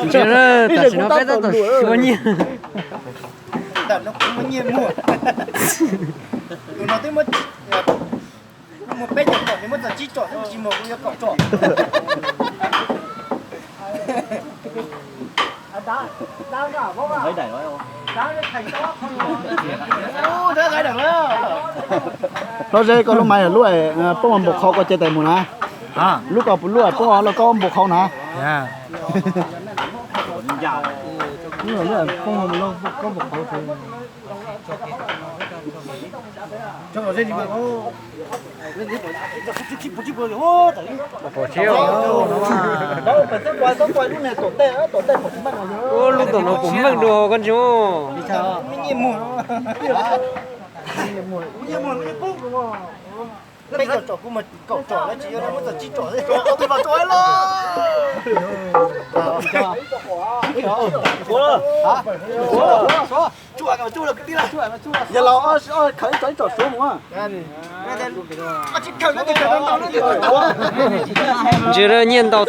Ntsia, tam sim no peb tab tom suav nyiaj. Ntawm no kuv muaj nyiaj muag. Tus no twb muab, muag peb caug tsom, nws muab txog tsib tsom, twb tsis muag kuv yuav kaum tsom. Hlob Zeb, koj lub maiv lub poob npaum qhau koj cia tais mus na. Lub koj puas lub poob los koj npaum qhau na. Ua lub tom no puas meej dua koj ntsia. Peb caug tsom kuv muag kaum tsom, lawv tsis yuav, lawv muab txog tsib tsom. Yog los, khaws ib tsom ib tsom suav mus. Ntsia, nyiaj ntau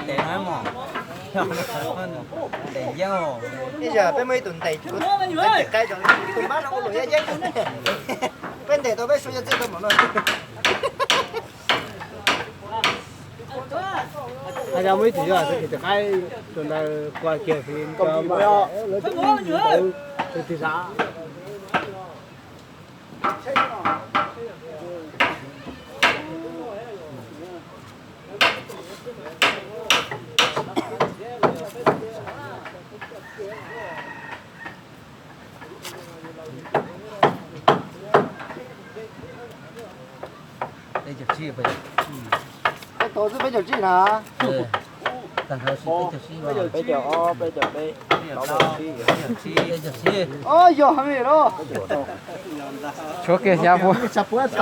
them na. Ib yam peb muaj ib tug ntes, tus mab no ua luam yaj yeeb, peb ntes tau peb suav yaj txij tau npaum no. Hais tias muaj ib tug yog tus qaib tus ntawd qua kiag, lawv tus twg xav. Peb caug tsib na. Peb caug ob, peb caug peb, peb caug tsib. Yog heev li los. Tshuav kiag xya puas.